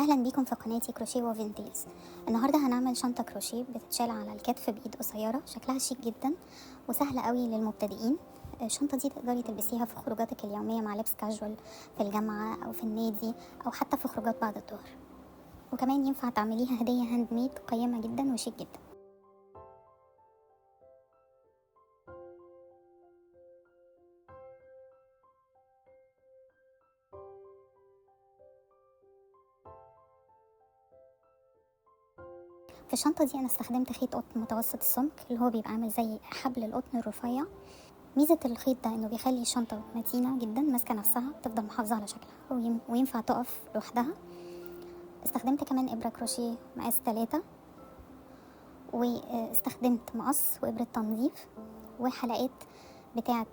اهلا بيكم في قناتي كروشيه Woven Tales. النهارده هنعمل شنطه كروشيه بتتشال على الكتف بايد قصيرة، شكلها شيك جدا وسهلة قوي للمبتدئين. الشنطة دي تقدري تلبسيها في خروجاتك اليومية مع لبس كاجوال في الجامعة او في النادي او حتى في خروجات بعد الظهر، وكمان ينفع تعمليها هديه handmade قيمة جدا وشيك جدا. في الشنطة دي أنا استخدمت خيط قطن متوسط السمك اللي هو بيبقى عامل زي حبل القطن الرفيع. ميزة الخيط ده إنه بيخلي الشنطة متينة جدا، ماسكة نفسها، تفضل محافظة على شكلها وينفع تقف لوحدها. استخدمت كمان إبرة كروشيه مقاس 3، واستخدمت مقص وإبرة تنظيف وحلقات بتاعة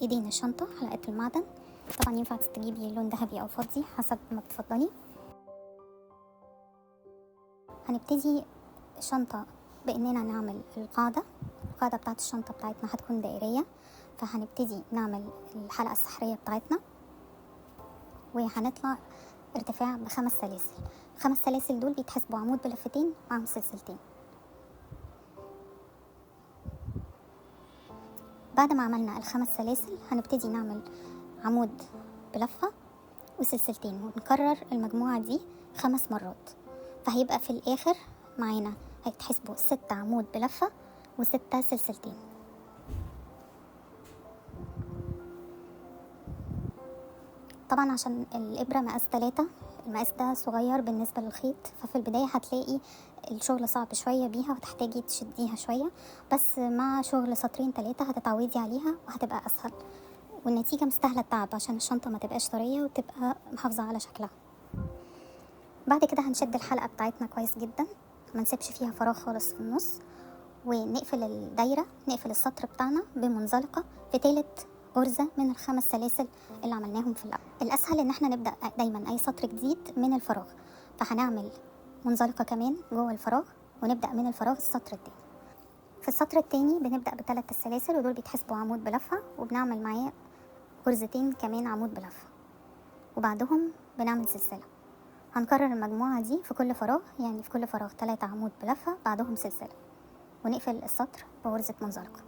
إيدين الشنطة، حلقات المعدن. طبعا ينفع تجيبي لون ذهبي أو فضي حسب ما بتفضلي. هنبتدي الشنطة بإننا نعمل القاعدة. القاعدة بتاعت الشنطة بتاعتنا هتكون دائرية، فهنبتدي نعمل الحلقة السحرية بتاعتنا، وهنطلع ارتفاع ب5 سلاسل. 5 سلاسل دول بيتحسبوا عمود بلفتين معهم سلسلتين. بعد ما عملنا ال5 سلاسل هنبتدي نعمل عمود بلفة وسلسلتين، ونكرر المجموعة دي 5 مرات، فهيبقى في الآخر معانا هيتحسبوا 6 عمود بلفة و6 سلسلتين. طبعا عشان الإبرة مقاس 3، المقاس ده صغير بالنسبة للخيط، ففي البداية هتلاقي الشغل صعب شوية بيها وتحتاجي تشديها شوية، بس مع شغل سطرين 3 هتتعودي عليها وهتبقى أسهل، والنتيجة مستاهلة التعب عشان الشنطة ما تبقاش طرية وتبقى محافظة على شكلها. بعد كده هنشد الحلقة بتاعتنا كويس جدا، ما نسيبش فيها فراغ خالص في النص، ونقفل الدايرة، نقفل السطر بتاعنا بمنزلقة في تالت غرزة من ال5 سلاسل اللي عملناهم في الأول. الأسهل إن احنا نبدأ دايما أي سطر جديد من الفراغ، فهنعمل منزلقة كمان جوه الفراغ ونبدأ من الفراغ السطر التاني. في السطر التاني بنبدأ ب3 السلاسل، ودول بيتحسبوا عمود بلفة، وبنعمل معاه غرزتين كمان عمود بلفة، وبعدهم بنعمل سلسلة. هنكرر المجموعة دي في كل فراغ، يعني في كل فراغ 3 عمود بلفة بعدهم سلسلة، ونقفل السطر بغرزة منزلقة.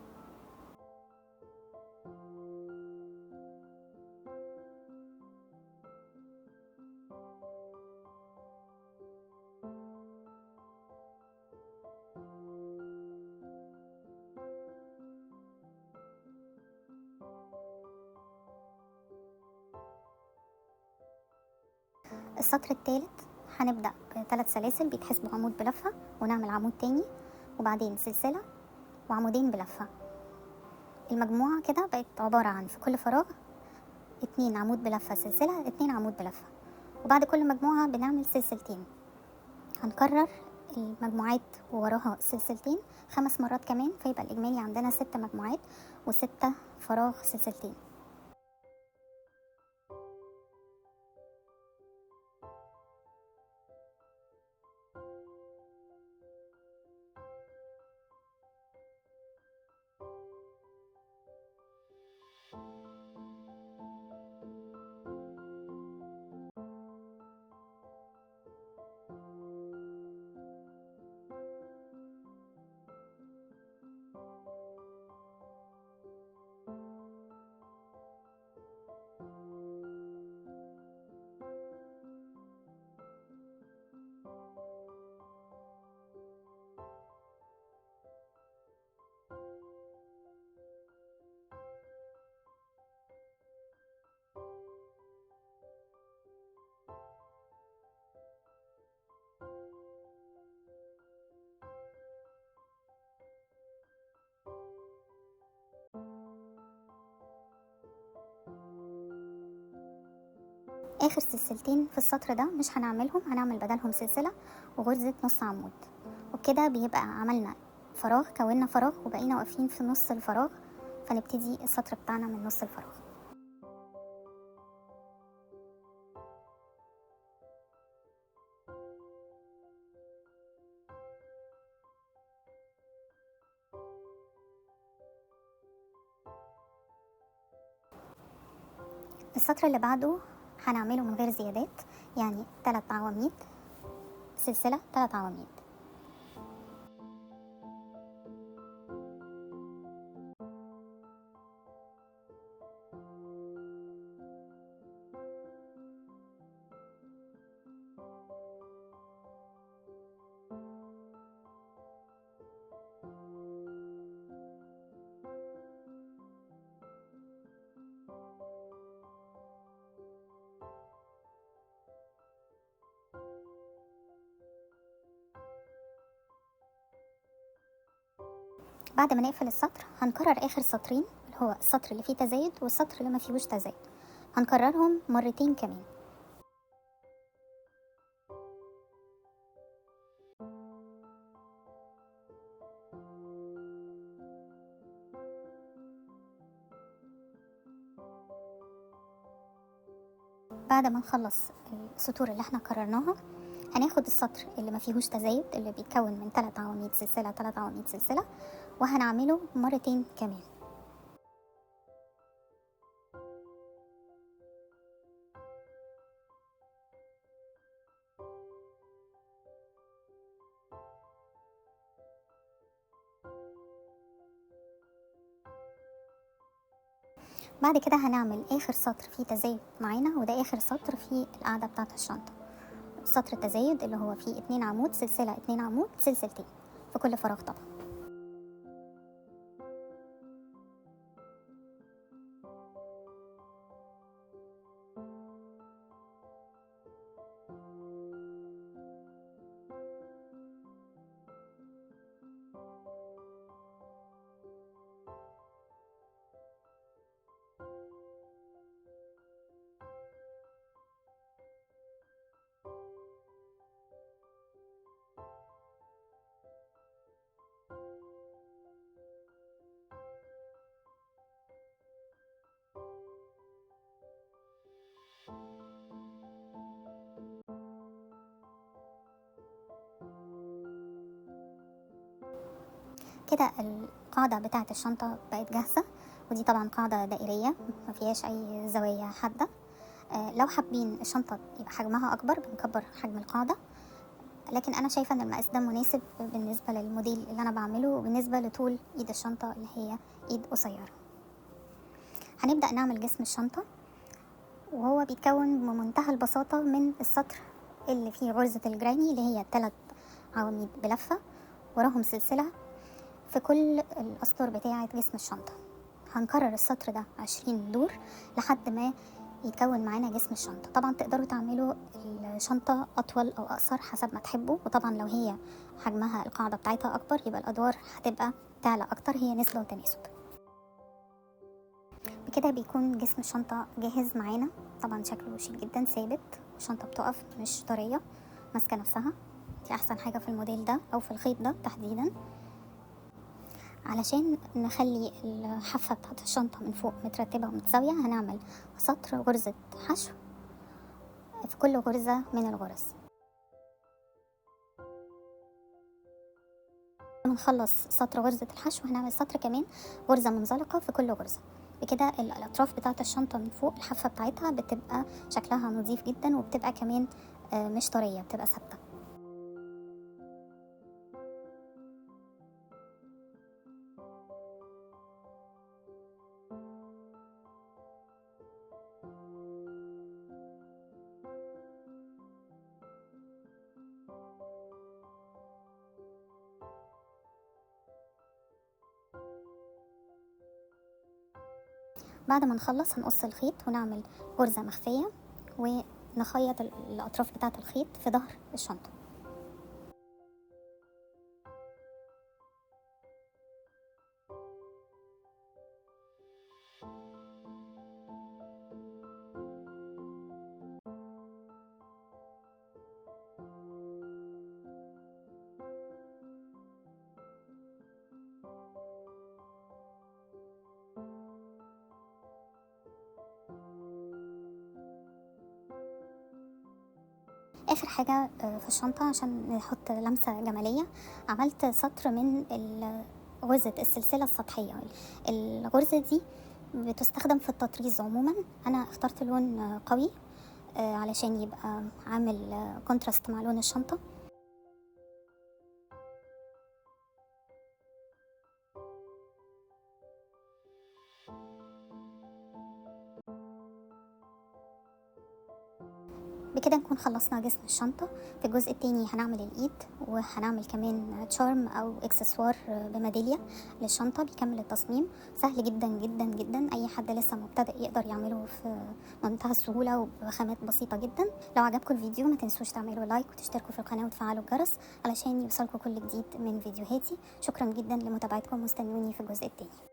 السطر الثالث هنبدأ ب3 سلاسل بيتحسبوا عمود بلفة، ونعمل عمود تاني وبعدين سلسلة وعمودين بلفة. المجموعة كده بقت عبارة عن في كل فراغ 2 عمود بلفة سلسلة 2 عمود بلفة، وبعد كل مجموعة بنعمل سلسلتين. هنكرر المجموعات ووراها سلسلتين 5 مرات كمان، فيبقى الإجمالي عندنا 6 مجموعات و6 فراغ سلسلتين. اخر سلسلتين في السطر ده مش هنعملهم، هنعمل بدلهم سلسلة وغرزة نص عمود، وبكده بيبقى عملنا فراغ، كونا فراغ وبقينا واقفين في نص الفراغ، فنبتدي السطر بتاعنا من نص الفراغ. السطر اللي بعده هنعمله من غير زيادات، يعني 3 عواميد سلسلة 3 عواميد. بعد ما نقفل السطر هنكرر اخر سطرين اللي هو السطر اللي فيه تزايد والسطر اللي ما فيهوش تزايد، هنكررهم مرتين كمان. بعد ما نخلص السطور اللي احنا كررناها هناخد السطر اللي ما فيهوش تزايد اللي بيتكون من 3 عواميد سلسلة 3 عواميد سلسلة، وهنعمله مرتين كمان. بعد كده هنعمل اخر سطر فيه تزايد معانا، وده اخر سطر في القاعدة بتاعة الشنطة، سطر التزايد اللي هو فيه 2 عمود سلسلة 2 عمود سلسلتين في كل فراغ طبعا. كده القاعدة بتاعة الشنطة بقت جاهزة، ودي طبعا قاعدة دائرية ما فيهاش اي زوايا حادة. لو حابين الشنطة يبقى حجمها اكبر بنكبر حجم القاعدة، لكن انا شايفة ان المقاس ده مناسب بالنسبة للموديل اللي انا بعمله وبالنسبة لطول ايد الشنطة اللي هي ايد قصيرة. هنبدأ نعمل جسم الشنطة، وهو بيتكون بمنتهى البساطة من السطر اللي فيه غرزة الجراني اللي هي 3 عواميد بلفة وراهم سلسلة في كل الأسطر بتاعة جسم الشنطة. هنكرر السطر ده 20 دور لحد ما يتكون معانا جسم الشنطة. طبعا تقدروا تعملوا الشنطة أطول أو أقصر حسب ما تحبوا، وطبعا لو هي حجمها القاعدة بتاعتها أكبر يبقى الأدوار هتبقى تعلى أكتر، هي نسبة وتناسب. بكده بيكون جسم الشنطة جاهز معانا. طبعا شكله شيك جدا، ثابت، الشنطة بتقف مش طرية، ماسكة نفسها. دي أحسن حاجة في الموديل ده أو في الخيط ده تحديدا. علشان نخلي الحافة بتاعت الشنطة من فوق مترتبة ومتساوية هنعمل سطر غرزة حشو في كل غرزة من الغرز. لما نخلص سطر غرزة الحشو هنعمل سطر كمان غرزة منزلقة في كل غرزة. بكده الأطراف بتاعت الشنطة من فوق الحافة بتاعتها بتبقى شكلها نظيف جدا، وبتبقى كمان مش طرية، بتبقى ثابتة. بعد ما نخلص هنقص الخيط ونعمل غرزة مخفية ونخيط الأطراف بتاعة الخيط في ظهر الشنطة. اخر حاجة في الشنطة عشان نحط لمسة جمالية عملت سطر من غرزة السلسلة السطحية. الغرزة دي بتستخدم في التطريز عموما. انا اخترت لون قوي علشان يبقى عامل contrast مع لون الشنطة. بكده نكون خلصنا جسم الشنطة. في الجزء التاني هنعمل الايد، وهنعمل كمان charm او اكسسوار بميدالية للشنطة بيكمل التصميم. سهل جدا جدا جدا، اي حد لسه مبتدئ يقدر يعمله في منتهى السهولة وبخامات بسيطة جدا. لو عجبكم الفيديو ما تنسوش تعملوا like وتشتركوا في القناة وتفعلوا الجرس علشان يوصلكم كل جديد من فيديوهاتي. شكرا جدا لمتابعتكم، واستنوني في الجزء التاني.